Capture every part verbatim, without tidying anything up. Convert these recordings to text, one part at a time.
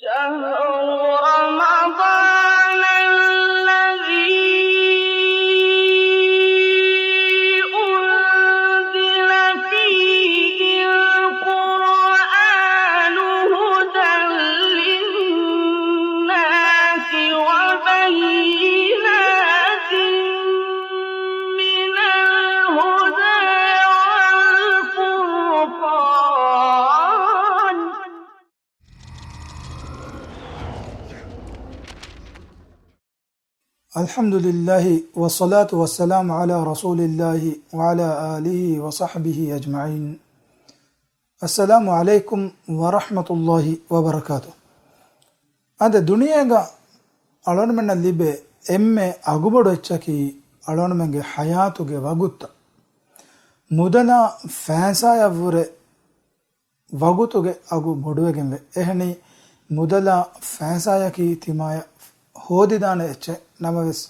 شهر رمضان الذي أنزل فيه القرآن هدى للناس وبينات من الهدى والفرقان. الحمد لله والصلاة والسلام على رسول الله وعلى آله وصحبه أجمعين. السلام عليكم ورحمة الله وبركاته. އަދި ދުނިޔޭގަ އަޅުގަނޑުމެންނަށް ލިބޭ އެންމެ އަގުބޮޑު އެއްޗަކީ އަޅުގަނޑުމެންގެ ޙަޔާތުގެ ވަގުތުތައް. މުދަލާ ފައިސާއަށްވުރެ ވަގުތުގެ އަގު ބޮޑުވެގެންވޭ. އެހެނީ، މުދަލާ ފައިސާއަކީ ތިމާޔަށް ހޯދިދާނެ އެއްޗެއް ނަމަވެސް،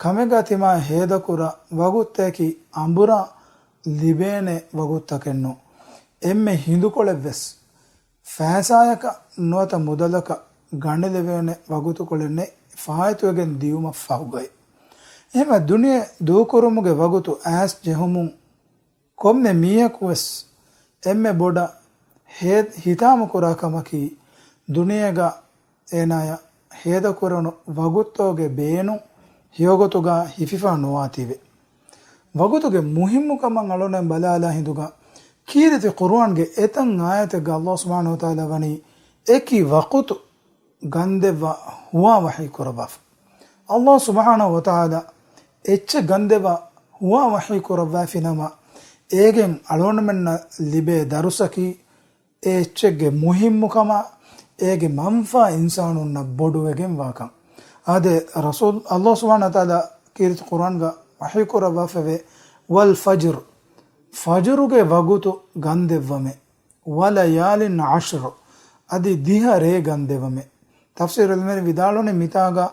ކަމެއްގަ ތިމާ ހޭދަކުރާ ވަގުތަކީ އަނބުރާ ލިބޭނެ ވަގުތަކެއްނު. އެންމެ ހިނދުކޮޅެއްވެސް ފައިސާއަކަށް ނުވަތަ މުދަލަކަށް ގަނެލެވޭނެ ވަގުތުކޮޅެއް ނެތް ފާއިތުވެގެން ދިޔުމަށް ފަހުގައި. އެހެންވެ، ދުނިޔެ ދޫކުރުމުގެ ވަގުތު އައިސް ޖެހުމުން ކޮންމެ މީހަކުވެސް އެންމެ ބޮޑަށް ހޭ-، ހިތާމަކުރާ ކަމަކީ، ދުނިޔޭގަ އޭނާޔަށް ހޭދަކުރެވުނު ވަގުތުގެ ބޭނުން ހެޔޮގޮތުގަ ހިފިފަ ނުވާތީވެ. ވަގުތުގެ މުހިއްމުކަމަށް އަޅުގަނޑުމެން ބަލާލާ ހިނދުގަ، ކީރިތި ޤުރުއާންގެ އެތައް އާޔަތެއްގަ ﷲ ސުބްޙާނަހޫ ވަތަޢާލާ ވަނީ އެކި ވަގުތު ގަންދެއްވާ ހުވާ ވަޙީ ކުރައްވާފަ. ﷲ ސުބްޙާނަހޫ ވަތަޢާލާ އެއްޗެއް ގަންދެއްވާ ހުވާ ވަޙީ ކުރައްވާފިނަމަ، އޭގެން އަޅުގަނޑުމެންނަށް ލިބޭ ދަރުސަކީ، އެ އެއްޗެއްގެ މުހިއްމުކަމާ، އޭގެ މަންފާ އިންސާނުންނަށް ބޮޑުވެގެން ވާކަން. އާދެ، ރަސޫލު، ﷲ ސުބްޙާނަހޫ ވަތަޢާލާ ކީރިތި ޤުރުއާންގަ ވަޙީ ކުރައްވާފައެވެ. ވަލް ފަޖްރު، ފަޖުރުގެ ވަގުތު ގަންދެއްވަމެ. ވަލަޔާލިން ޢަޝްރު، އަދި ދިހަ ރޭ ގަންދެވަމެ. ތަފްސީރު ޢިލްމުވެރިން ވިދާޅުވަނީ މިތާގަ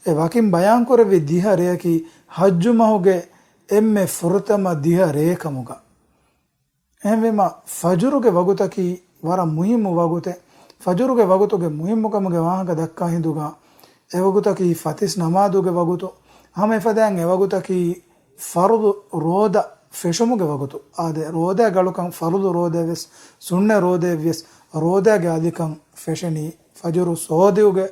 އެ ވަކިން ބަޔާންކުރެއްވި ދިހަ ރެޔަކީ ޙައްޖު މަހުގެ އެންމެ ފުރަތަމަ ދިހަ ރޭ ކަމުގަ. އެހެންވީމަ، ފަޖުރުގެ ވަގުތަކީ ވަރަށް މުހިއްމު ވަގުތެއް. ފަޖުރުގެ ވަގުތުގެ މުހިއްމުކަމުގެ ވާހަކަ ދައްކާ ހިނދުގަ، އެވަގުތަކީ ފަތިސް ނަމާދުގެ ވަގުތު. ހަމަ އެފަދައިން އެވަގުތަކީ ފަރުޟު ރޯދަ ފެށުމުގެ ވަގުތު. އާދެ، ރޯދައިގެ އަލުކަން ފަރުޟު ރޯދައެއްވިޔަސް، ސުންނަ ރޯދައެއްވިޔަސް، ރޯދައިގެ އަލިކަން ފެށެނީ ފަޖުރު ޞާދިޤުގެ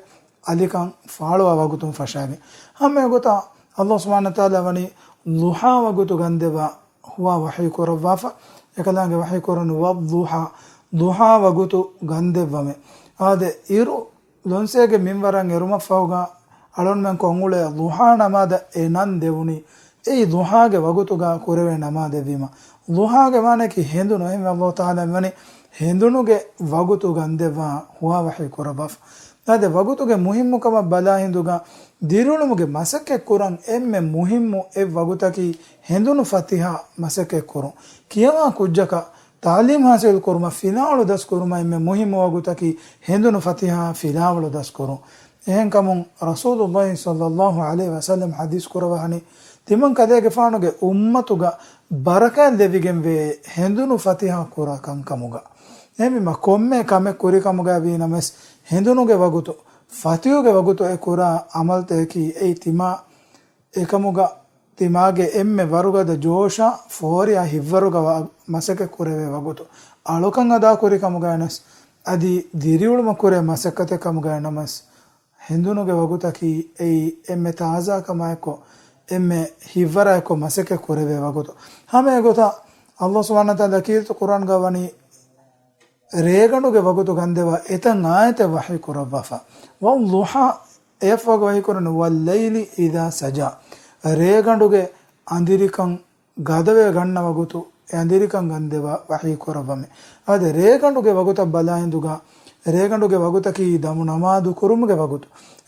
އަލިކަން ފާޅުވާ ވަގުތުން ފަށާގެން. ހަމަ އެގޮތަށް ﷲ ސުބްޙާނަހޫ ވަތަޢާލާ ވަނީ ޟުޙާ ވަގުތު ގަންދެވާ ހުވާ ވަޙީ ކުރައްވާފަ. އެކަލާނގެ ވަޙީ ކުރަން ވައްޟުޙާ، ޟުޙާ ވަގުތު ގަންދެއްވަމެ. އާދެ، އިރު ލޮންސޭގެ މިންވަރަށް އެރުމަށްފަހުގަ އަޅުންމެން ކޮށްއުޅޭ ޟުޙާ ނަމާދަށް އެ ނަން ދެވުނީ އެއީ ޟުޙާގެ ވަގުތުގަ ކުރެވޭ ނަމާދެއްވީމަ. ޟުޙާގެ މާނައަކީ ހެނދުނު. އެހެންވެ ﷲ ތަޢާލާ ވަނީ ހެނދުނުގެ ވަގުތު ގަންދެއްވާ ހުވާ ވަޙީ ކުރައްވާފަ. އާދެ، ވަގުތުގެ މުހިއްމުކަމަށް ބަލާ ހިނދުގަ ދިރިއުޅުމުގެ މަސައްކަތް ކުރަން އެންމެ މުހިއްމު އެއް ވަގުތަކީ ހެނދުނު ފަތިހާ މަސައްކަތް ކުރުން. ކިޔަވާ ކުއްޖަކަށް ތަޢުލީމް ޙާޞިލް ކުރުމަށް ފިލާވަޅު ދަސް ކުރުމަށް އެންމެ މުހިއްމު ވަގުތަކީ ހެނދުނު ފަތިހާ ފިލާވަޅު ދަސް ކުރުން. އެހެންކަމުން ރަސޫލުﷲ ޞައްލަﷲ ޢަލައިހި ވަސައްލަމް ޙަދީޘް ކުރައްވާ ވަނީ، ތިމަން ކަލޭގެފާނުގެ އުއްމަތުގަ ބަރަކާތް ލެވިގެންވޭ ހެނދުނު ފަތިހާ ކުރާ ކަންކަމުގަ. އެހެންވީމަ ކޮންމެ ކަމެއް ކުރިކަމުގަ ވީ ނަމަވެސް، ހެނދުނުގެ ވަގުތު، ފަތިހުގެ ވަގުތު އެ ކުރާ ޢަމަލުތަކަކީ އެއީ ތިމާ އެކަމުގަ ތިމާގެ އެންމެ ވަރުގަދަ ޖޯޝާ ފޯރިޔާ ހިތްވަރުގަ ވާ މަސައްކަތް ކުރެވޭ ވަގުތު. އަޅުކަން އަދާކުރި ކަމުގައި ނަމަވެސް، އަދި ދިރިއުޅުމަށް ކުރޭ މަސައްކަތެއް ކަމުގައި ނަމަވެސް، ހެނދުނުގެ ވަގުތަކީ އެއީ އެންމެ ތާޒާކަމާއެކު، އެންމެ ހިތްވަރާއެކު މަސައްކަތް ކުރެވޭ ވަގުތު. ހަމަ އެގޮތަށް ﷲ ސުބްޙާނަހޫ ވަތަޢާލާ ކީރިތި ޤުރުއާންގަ ވަނީ، ރޭގަނޑުގެ ވަގުތު ގަންދެވާ އެތައް އާޔަތެއް ވަޙީ ކުރައްވާފަ. ވައްޟުޙާ، އެއަށްފަހުގަ ވަޙީ ކުރަނީ، وَاللَّيْلِ إِذَا سَجَىٰ، ރޭގަނޑުގެ އަނދިރިކަން ގަދަވެ ގަންނަ ވަގުތު، އެ އަނދިރިކަން ގަންދެވާ ވަޙީ ކުރައްވަމެ. އާދެ، ރޭގަނޑުގެ ވަގުތަށް ބަލާ ހިނދުގަ، ރޭގަނޑުގެ ވަގުތަކީ ދަމު ނަމާދު ކުރުމުގެ ވަގުތު.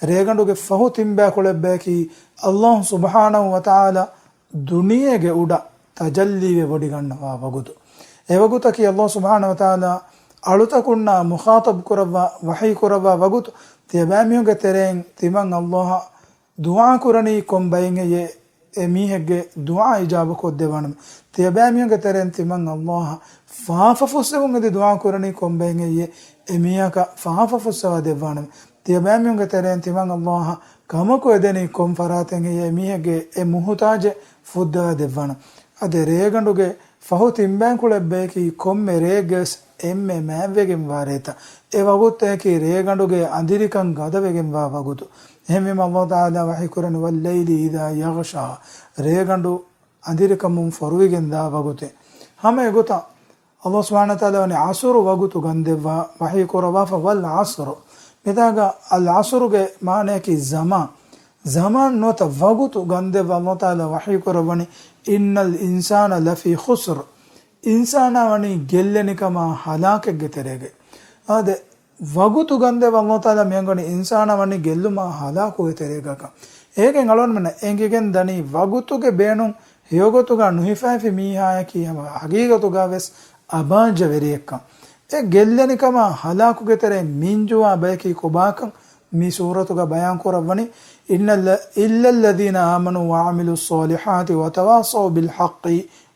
ރޭގަނޑުގެ ފަހު ތިން ބައިކުޅަ އެއްބަޔަކީ ﷲ ސުބްޙާނަހޫ ވަތަޢާލާ ދުނިޔޭގެ އުޑަށް ތަޖައްލީވެ ވޮޑިގަންނަވާ ވަގުތު. އެވަގުތަކީ ﷲ ސުބްޙާނަހޫ ވަތަޢާލާ އަޅުތަކުންނާ މުޚާޠަބް ކުރައްވާ، ވަޙީ ކުރައްވާ ވަގުތު. ތިޔަބައިމީހުންގެ ތެރެއިން ތިމަން ﷲ އަށް ދުޢާ ކުރަނީ ކޮން ބައެއްހެއްޔޭ؟ އެ މީހެއްގެ ދުޢާ އިޖާބަ ކޮށްދެއްވާނަމޭ. ތިޔަބައިމީހުންގެ ތެރެއިން ތިމަން ﷲ އަށް ފާފަ ފުއްސެވުން އެދި ދުޢާ ކުރަނީ ކޮން ބައެއް ހެއްޔޭ؟ އެ މީހަކަށް ފާފަ ފުއްސަވާ ދެއްވާނަމަ. ތިޔަބައިމީހުންގެ ތެރެއިން ތިމަން ﷲ އަށް ކަމަކު އެދެނީ ކޮން ފަރާތެއް ހެއްޔޭ؟ އެ މީހެއްގެ އެ މުހުތާޖެއް ފުއްދަވާ ދެއްވާނަމަ. އަދި ރޭގަނޑުގެ ފަހު ތިން ބައިން ކުޅެއް ބަޔަކީ ކޮންމެ ރެއެއްގެވެސް އެންމެ މާތްވެގެންވާ ރޭތައް. އެ ވަގުތަކީ ރޭގަނޑުގެ އަނދިރިކަން ގަދަވެގެންވާ ވަގުތު. އެހެންވީމަ ﷲ ތަޢާލާ ވަޙީ ކުރަނީ، "وَاللَّيْلِ إِذَا يَغْشَىٰ." ރޭގަނޑު އަނދިރިކަމުން ފޮރުވިގެންދާ ވަގުތެއް. ހަމަ އެގޮތަށް ﷲ ސުބްޙާނަހޫ ވަތަޢާލާ ވަނީ ޢަޞްރު ވަގުތު ގަންދެއްވާ ވަޙީ ކުރައްވާފަ، "وَالْعَصْرِ." މިތާގަ އަލް ޢަޞްރުގެ މާނަޔަކީ ޒަމާން. ޒަމާން ނުވަތަ ވަގުތު ގަންދެއްވާ ﷲ ތަޢާލާ ވަޙީ ކުރައްވަނީ، "إِنَّ الْإِنسَانَ لَفِي خُسْرٍ." އިންސާނާ ވަނީ ގެއްލެނިކަމާ ހަލާކެއްގެ ތެރޭގައި. އާދެ، ވަގުތު ގަންދެއްވާ ﷲ ތަޢާލާ މިއަންގަނީ އިންސާނާ ވަނީ ގެއްލުމާ ހަލާކުގެ ތެރޭގަކަށް. އޭގެން އަޅުގަނޑުމެންނަށް އެނގިގެން ދަނީ ވަގުތުގެ ބޭނުން ހެޔޮގޮތުގަ ނުހިފައިފި މީހާޔަކީ ހަމަ ހަގީގަތުގަ ވެސް އަބާއްޖަވެރިއެއްކަން. އެ ގެއްލެނިކަމާ ހަލާކުގެ ތެރެއިން މިންޖުވާ ބަޔަކީ ކޮބާކަން މި ސޫރަތުގަ ބަޔާން ކުރައްވަނީ، إِنَّ الَّ-، إِلَّا الَّذِينَ آمَنُوا وَعَمِلُوا الصَّالِحَاتِ وَتَوَاصَوْا بِالْحَقِّ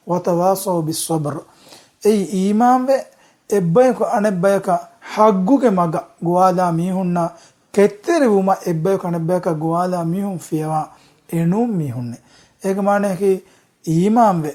وَتَوَاصَوْا بِالصَّبْرِ. އެއީ އީމާންވެ، އެއްބަޔަކު އަނެއްބަޔަކަށް ޙައްޤުގެ މަގަށް ގޮވާލާ މީހުންނާ ކެތްތެރިވުމަށް އެއްބަޔަކު އަނެއްބަޔަކަށް ގޮވާލާ މީހުން ފިޔަވާ އެނޫން މީހުންނޭ. އޭގެ މާނަޔަކީ އީމާންވެ،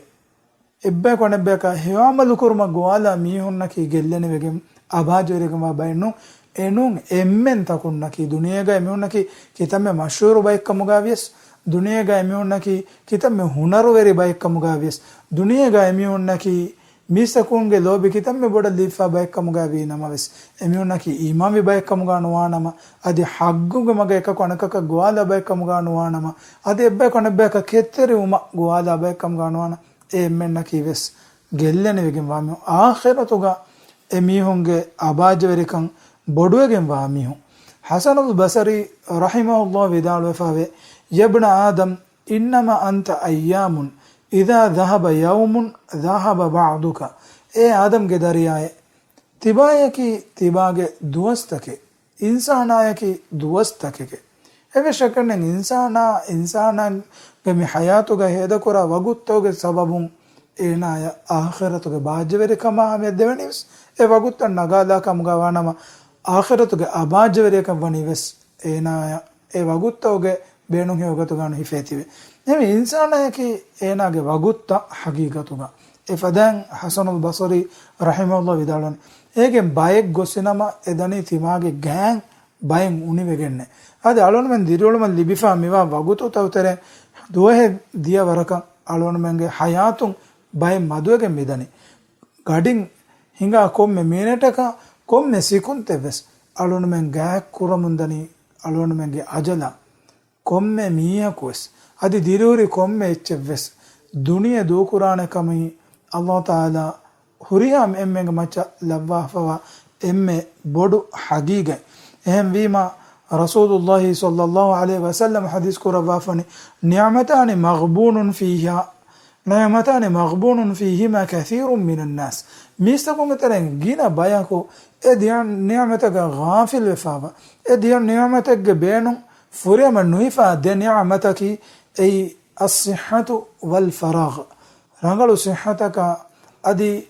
އެއްބަޔަކު އަނެއްބަޔަކަށް ހެޔޮއަމަލު ކުރުމަށް ގޮވާލާ މީހުންނަކީ ގެއްލެނިވެގެން އަބާއްޖަވެރިވެގެންވާ ބައެއް ނޫން. އެނޫން، އެންމެން ތަކުންނަކީ ދުނިޔޭގަ އެމީހުންނަކީ ކިތަންމެ މަޝްހޫރު ބައެއްކަމުގަ ވިޔަސް، ދުނިޔޭގަ އެމީހުންނަކީ ކިތަންމެ ހުނަރުވެރި ބައެއްކަމުގަ ވިޔަސް، ދުނިޔޭގަ އެމީހުންނަކީ މީސްތަކުންގެ ލޯބި ކިތަންމެ ބޮޑަށް ލިބިފާ ބައެއްކަމުގަ ވީ ނަމަވެސް، އެމީހުންނަކީ އީމާންވި ބައެއްކަމުގަ ނުވާނަމަ، އަދި ޙައްޤުގެ މަގަށް އެކަކު އަނެކަކަށް ގޮވާލާ ބައެއްކަމުގަ ނުވާނަމަ، އަދި އެއްބަޔަކު އަނެއްބަޔަކަށް ކެތްތެރިވުމަށް ގޮވާލާ ބައެއްކަމުގަ ނުވާނަމަ، އެ އެންމެންނަކީ ވެސް ގެއްލެނިވެގެންވާ މީހުން. އާޚިރަތުގަ އެ މީހުންގެ އަބާއްޖަވެރިކަން ބޮޑުވެގެންވާ މީހުން. ޙަސަނުލް ބަޞަރީ ރަޙިމަހުﷲ ވިދާޅުވެފަވޭ، يَا ابْنَ آدَمَ إِنَّمَا أَنْتَ أَيَّامٌ، إِذَا ذَهَبَ يَوْمٌ ذَهَبَ بَعْضُك. އޭ އާދަމްގެ ދަރިޔާއޭ، ތިބާޔަކީ ތިބާގެ ދުވަސްތަކެއް. އިންސާނާޔަކީ ދުވަސްތަކެކޭ. އެވެސް ޝައްކެއްނެތް، އިންސާނާ، އިންސާނާގެ މި ޙަޔާތުގަ ހޭދަކުރާ ވަގުތުތަކުގެ ސަބަބުން އޭނާޔަށް އާޚިރަތުގެ ބާއްޖަވެރިކަމާ ހަމަޔަށް ދެވެނީވެސް، އެ ވަގުތުތައް ނަގާލާ ކަމުގަ ވާނަމަ، އާޚިރަތުގެ އަބާއްޖަވެރިޔަކަށް ވަނީވެސް އޭނާޔަށް އެ ވަގުތުތަކުގެ ބޭނުން ހެޔޮގޮތުގަ ނުހިފޭތީވެ. އެހެންވެ، އިންސާނާޔަކީ އޭނާގެ ވަގުތުތައް ޙަޤީޤަތުގަ. އެފަދައިން ޙަސަނުލް ބަޞަރީ ރަޙިމަހުﷲ ވިދާޅުވަނީ، އޭގެން ބައެއް ގޮސްފިނަމަ އެ ދަނީ ތިމާގެ ގާތް ބައެއް އުނިވެގެންނޭ. އަދި އަޅުގަނޑުމެން ދިރިއުޅުމަށް ލިބިފާ މިވާ ވަގުތުތަކުގެ ތެރެއިން ދުވަހެއް ދިޔަ ވަރަކަށް އަޅުގަނޑުމެންގެ ޙަޔާތުން ބައެއް މަދުވެގެން މިދަނީ. ގަޑިން ހިނގާ ކޮންމެ މިނެޓަކަށް ކޮންމެ ސިކުންތެއްވެސް އަޅުގަނޑުމެން ގާތް ކުރަމުންދަނީ އަޅުގަނޑުމެންގެ އަޖަލަށް. ކޮންމެ މީހަކުވެސް އަދި ދިރިހުރި ކޮންމެ އެއްޗެއްވެސް ދުނިޔެ ދޫކުރާނެ ކަމީ ﷲ ތަޢާލާ ހުރިހާ އެންމެންގެ މައްޗަށް ލައްވާފަވާ އެންމެ ބޮޑު ޙަޤީޤަތް. އެހެންވީމާ، ރަސޫލުﷲ ޞައްލަﷲ ޢަލައިހި ވަސައްލަމަ ޙަދީޘް ކުރައްވާފަނީ، نِعْمَتَانِ مَغْبُونٌ فِيهَا، نِعْمَتَانِ مَغْبُونٌ فِيهِمَا كَثِيرٌ مِنَ النَّاسِ. މީސްތަކުންގެ ތެރެއިން ގިނަ ބަޔަކު އެ ދިޔަ ނިޢުމަތަކަށް ޣާފިލްވެފަވާ، އެ ދިޔަ ނިޢުމަތެއްގެ ބޭނުން ފުރިހަމަ ނުހިފާ ދެ ނިޢުމަތަކީ އެއީ، الصِّحَّةُ وَالْفَرَاغُ، ރަނގަޅު ޞިއްޙަތަކާ އަދި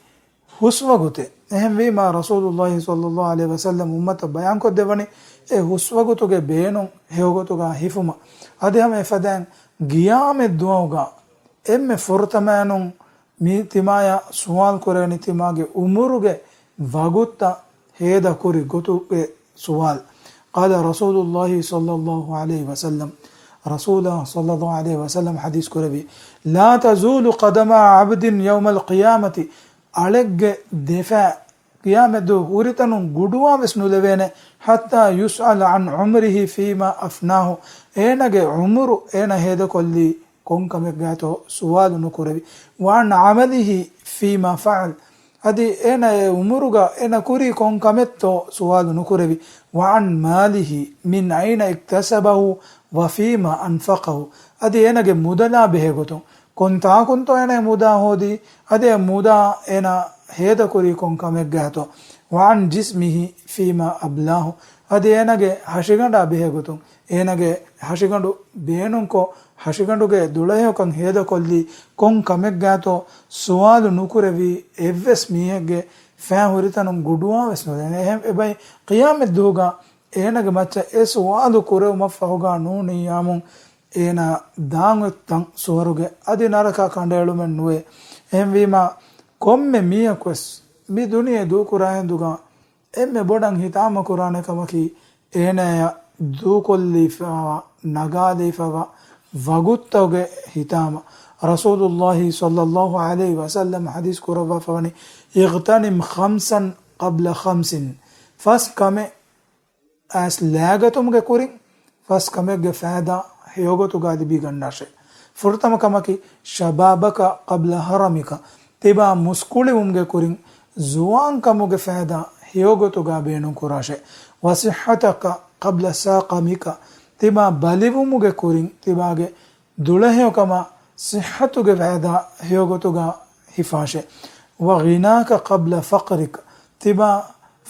ހުސްވަގުތެއް. އެހެންވީމާ، ރަސޫލުﷲ ޞައްލަﷲ ޢަލައިހި ވަސައްލަމަ އުއްމަތަށް ބަޔާންކޮށްދެއްވަނީ، އެ ހުސްވަގުތުގެ ބޭނުން ހެޔޮގޮތުގަ ހިފުމަށް. އަދި ހަމަ އެފަދައިން ޤިޔާމަތް ދުވަހުގަ އެންމެ ފުރަތަމައިނުން މި ތިމާޔަށް ސުވާލު ކުރެވެނީ ތިމާގެ އުމުރުގެ ވަގުތުތައް ހޭދަ ކުރި ގޮތުގެ ސުވާލު. قال رسول الله صلى الله عليه وسلم، ރަސޫލާ ޞައްލަﷲ ޢަލައިހި ވަސައްލަމަ ޙަދީޘް ކުރެއްވި، لا تزول قدما عبد يوم القيامة، އަޅެއްގެ ދެފައި ޤިޔާމަތްދުވަހު ހުރިތަނުން ގުޑުވާވެސް ނުލެވޭނެ، حتى يسأل عن عمره فيما أفناه، އޭނަގެ ޢުމުރު އޭނަ ހޭދަކޮށްލީ ކޮން ކަމެއްގައިތޯ ސުވާލު ނުކުރެވި. وعن عمله فيما فعل، އަދި އޭނަ އެ ޢުމުރުގަ އޭނަ ކުރީ ކޮން ކަމެއްތޯ ސުވާލު ނުކުރެވި. وعن ماله من أين اكتسبه وفيما أنفقه، އަދި އޭނަގެ މުދަލާ ބެހޭގޮތުން ކޮން ތާކުންތޯ އޭނަ އެ މުދާ ހޯދީ، އަދި އެ މުދާ އޭނަ ހޭދަކުރީ ކޮން ކަމެއްގައިތޯ. وعن جسمه فيما أبلاه، އަދި އޭނާގެ ހަށިގަނޑާ ބެހޭގޮތުން، އޭނާގެ ހަށިގަނޑު ބޭނުންކޮށް، ހަށިގަނޑުގެ ދުޅަހެޔޮކަން ހޭދަކޮށްލީ ކޮން ކަމެއްގާތޯ ސުވާލު ނުކުރެވި އެއްވެސް މީހެއްގެ ފައި ހުރިތަނުން ގުޑުވާވެސް ނުދޭނެ. އެހެން އެބައި ޤިޔާމަތްދުވުގަ އޭނާގެ މައްޗަށް އެ ސުވާލު ކުރެވުމަށްފަހުގަ ނޫނިއްޔާމުން އޭނާ ދާން އޮތް ތަން ސުވަރުގެ، އަދި ނަރަކަ ކަނޑައެޅުމެއް ނުވޭ. އެހެންވީމާ، ކޮންމެ މީހަކުވެސް މި ދުނިޔެ ދޫކުރާހިނދުގަ އެންމެ ބޮޑަށް ހިތާމަ ކުރާނެ ކަމަކީ، އޭނާޔަށް ދޫކޮށްލީފައިވާ، ނަގާލީފައިވާ ވަގުތުތަކުގެ ހިތާމަ. ރަސޫލުﷲ ޞައްލަﷲ ޢަލައިހި ވަސައްލަމަ ޙަދީޘް ކުރައްވާފަވަނީ، اغْتَنِمْ خَمْسًا قَبْلَ خَمْسٍ، ފަސް ކަމެއް އައިސް ލާގަތުމުގެ ކުރިން، ފަސް ކަމެއްގެ ފައިދާ ހެޔޮގޮތުގަ ލިބިގަންނާށޭ. ފުރަތަމަ ކަމަކީ، شَبَابَكَ قَبْلَ هَرَمِكَ، ތިބާ މުސްކުޅިވުމުގެ ކުރިން ޒުވާންކަމުގެ ފައިދާ ހެޔޮގޮތުގަ ބޭނުން ކުރާށޭ. وَصِحَّتَكَ قَبْلَ سَقَمِكَ، ތިބާ ބަލިވުމުގެ ކުރިން ތިބާގެ ދުޅަހެޔޮކަމާ ޞިއްޙަތުގެ ފައިދާ ހެޔޮގޮތުގަ ހިފާށޭ. وَغِنَاكَ قَبْلَ فَقْرِكَ، ތިބާ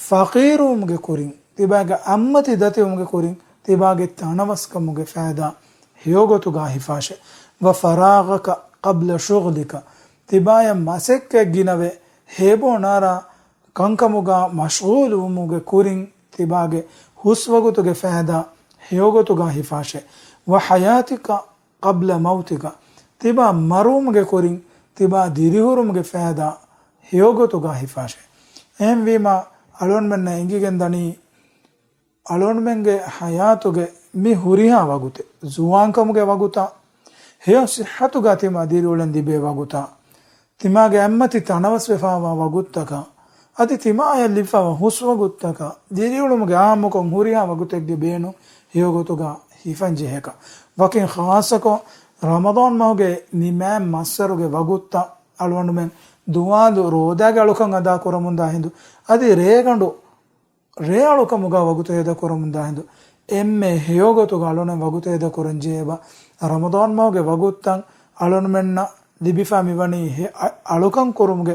ފަޤީރުވުމުގެ ކުރިން، ތިބާގެ އަތްމަތި ދަތިވުމުގެ ކުރިން، ތިބާގެ ތަނަވަސްކަމުގެ ފައިދާ ހެޔޮގޮތުގަ ހިފާށޭ. وَفَرَاغَكَ قَبْلَ شُغْلِكَ، ތިބާޔަށް މަސައްކަތް ގިނަވެ، ހޭބޯ ނާރާ ކަންކަމުގަ މަޝްޣޫލުވުމުގެ ކުރިން، ތިބާގެ ހުސްވަގުތުގެ ފައިދާ ހެޔޮގޮތުގަ ހިފާށޭ. وَحَيَاتِكَ قَبْلَ مَوْتِكَ، ތިބާ މަރުވުމުގެ ކުރިން، ތިބާ ދިރިހުރުމުގެ ފައިދާ ހެޔޮގޮތުގަ ހިފާށޭ. އެހެންވީމާ، އަޅުގަނޑުމެންނަށް އެނގިގެން ދަނީ، އަޅުގަނޑުމެންގެ ޙަޔާތުގެ މި ހުރިހާ ވަގުތެއް، ޒުވާންކަމުގެ ވަގުތާ، ހެޔޮ ޞިއްޙަތުގަ ތިމާ ދިރިއުޅެން ލިބޭ ވަގުތާ، ތިމާގެ އަތްމަތި ތަނަވަސްވެފާވާ ވަގުތުތަކާ، އަދި ތިމާޔަށް ލިބިފާވާ ހުސްވަގުތުތަކާ، ދިރިއުޅުމުގެ އާއްމުކޮށް ހުރިހާ ވަގުތެއްގެ ބޭނުން ހެޔޮގޮތުގަ ހިފަންޖެހޭކަން. ވަކިން ޚާއްޞަކޮށް، ރަމަޟާން މަހުގެ ނިމާ މައްސަރުގެ ވަގުތުތައް އަޅުގަނޑުމެން ދުވާލު ރޯދާގެ އަޅުކަން އަދާކުރަމުންދާ ހިނދު، އަދި ރޭގަނޑު ރޭއަޅުކަމުގަ ވަގުތު ހޭދަކުރަމުންދާ ހިނދު، އެންމެ ހެޔޮގޮތުގަ އަޅުގަނޑުމެން ވަގުތު ހޭދަކުރަންޖެހޭ އެބަ. ރަމަޟާން މަހުގެ ވަގުތުތައް އަޅުގަނޑުމެންނަށް ލިބިފަ މިވަނީ ހެ-، އަ-، އަޅުކަން ކުރުމުގެ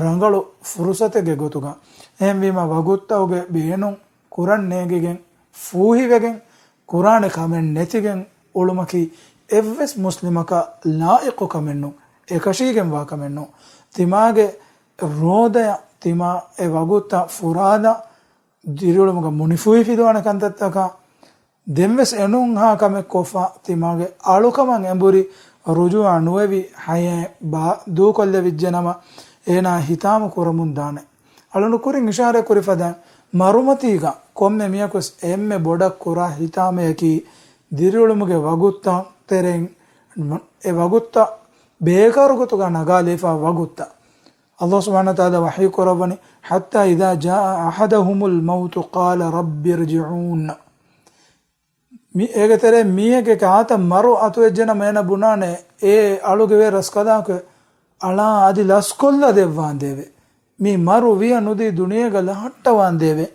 ރަނގަޅު ފުރުޞަތެއްގެ ގޮތުގަ. އެހެންވީމަ، ވަގުތުތަކުގެ ބޭނުން ކުރަން ނޭނގިގެން، ފޫހިވެގެން، ކުރާނެ ކަމެއް ނެތިގެން އުޅުމަކީ އެއްވެސް މުސްލިމަކަށް ލާއިޤު ކަމެއް ނޫން، އެކަށީގެންވާ ކަމެއް ނޫން. ތިމާގެ ރޯދަޔަށް ތިމާ އެ ވަގުތުތައް ފުރާލާ ދިރިއުޅުމުގަ މުނިފޫހިފިލުވާނެ ކަންތައްތަކާ، ދެންވެސް އެނޫންހާ ކަމެއް ކޮށްފަ، ތިމާގެ އަޅުކަމަށް އެނބުރި ރުޖޫޢަ ނުވެވި ޙަޔާތް ބާ-، ދޫކޮށްލެވިއްޖެނަމަ، އޭނާ ހިތާމަ ކުރަމުން ދާނެ. އަޅުން ކުރިން އިޝާރަތް ކުރި ފަދައިން، މަރުމަތީގަ ކޮންމެ މީހަކުވެސް އެންމެ ބޮޑަށް ކުރާ ހިތާމަޔަކީ، ދިރިއުޅުމުގެ ވަގުތުތައް ތެރެއިން އެ ވަގުތުތައް ބޭކާރު ގޮތުގަ ނަގާލެވިފާ ވަގުތުތައް. ﷲ ސުބްޙާނަހޫ ވަތަޢާލާ ވަޙީ ކުރައްވަނީ، حَتَّى إِذَا جَاءَ أَحَدَهُمُ الْمَوْتُ قَالَ رَبِّ ارْجِعُونِ. މި އޭގެ ތެރޭ މީހެއްގެ ކާތައް މަރު އަތުވެއްޖެނަމަ އޭނަ ބުނާނެ، އޭ އަޅުގެ ވެރި ރަސްކަލާކޮ، އަޅާ އަދި ލަސްކޮށްލަ ދެއްވާނދޭވެ. މި މަރު ވިޔަ ނުދީ ދުނިޔޭގަ ލަހައްޓަވާނދޭވެ.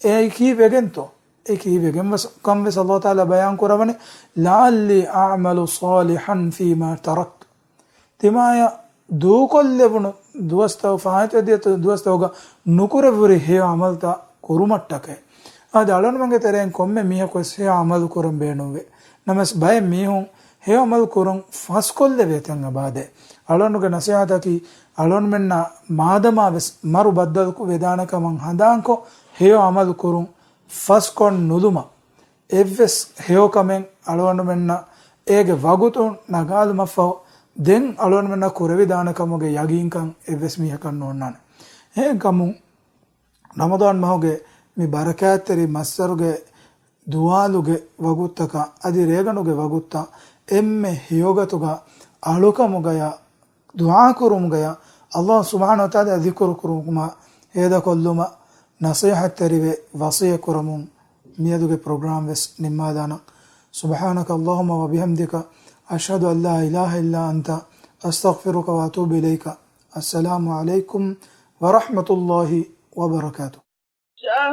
އެއީ ކީއްވެގެންތޯ؟ އެ ކީއްވެގެން ވެސް ކަން ވެސް ﷲ ތަޢާލާ ބަޔާން ކުރައްވަނީ، لَعَلِّي أَعْمَلُ صَالِحًا فِيمَا تَرَكْتُ. ތިމާޔަށް ދޫކޮށްލެވުނު ދުވަސްތައް، ފާއިތުވެދިޔަ ދުވަސްތަކުގަ ނުކުރެއްވުރި ހެޔޮ ޢަމަލުތައް ކުރުމަށްޓަކައި. އަދި އަޅުގަނޑުމެންގެ ތެރެއިން ކޮންމެ މީހަކުވެސް ހެޔޮ ޢަމަލު ކުރަން ބޭނުންވޭ. ނަމަވެސް ބައެއް މީހުން ހެޔޮ ޢަމަލު ކުރުން ފަސްކޮށްލެވޭ ތަން އަބާދޭ. އަޅުގަނޑުގެ ނަސޭހަތަކީ، އަޅުގަނޑުމެންނަށް މާދަމާވެސް މަރު ބައްދަލު ވެދާނެ ކަމަށް ހަނދާންކޮށް ހެޔޮ ޢަމަލު ކުރުން ފަސްކޮށް ނުލުމަށް. އެއްވެސް ހެޔޮ ކަމެއް އަޅުގަނޑުމެންނަށް އޭގެ ވަގުތު ނަގާލުމަށްފަހު، ދެން އަޅުގަނޑުމެންނަށް ކުރެވިދާނެ ކަމުގެ ޔަގީންކަން އެއްވެސް މީހަކަށް ނޯންނާނެ. އެހެންކަމުން، ރަމަޟާން މަހުގެ މި ބަރަކާތްތެރި މައްސަރުގެ ދުވާލުގެ ވަގުތުތަކަށް އަދި ރޭގަނޑުގެ ވަގުތުތައް އެންމެ ހެޔޮގޮތުގަ އަޅުކަމުގަޔަށް ދުޢާ ކުރުމުގަޔަށް، ﷲ ސުބްޙާނަހޫ ވަތަޢާލާ ޛިކުރު ކުރުމަށް ހޭދަކޮށްލުމަށް ނަޞޭޙަތްތެރިވެ ވަޞިއްޔަތް ކުރަމުން މިއަދުގެ ޕްރޮގްރާމް ވެސް ނިންމާލާނަން. سبحانك اللهم وبحمدك، أشهد أن لا إله إلا أنت، أستغفرك وأتوب إليك. السلام عليكم ورحمة الله وبركاته. شهر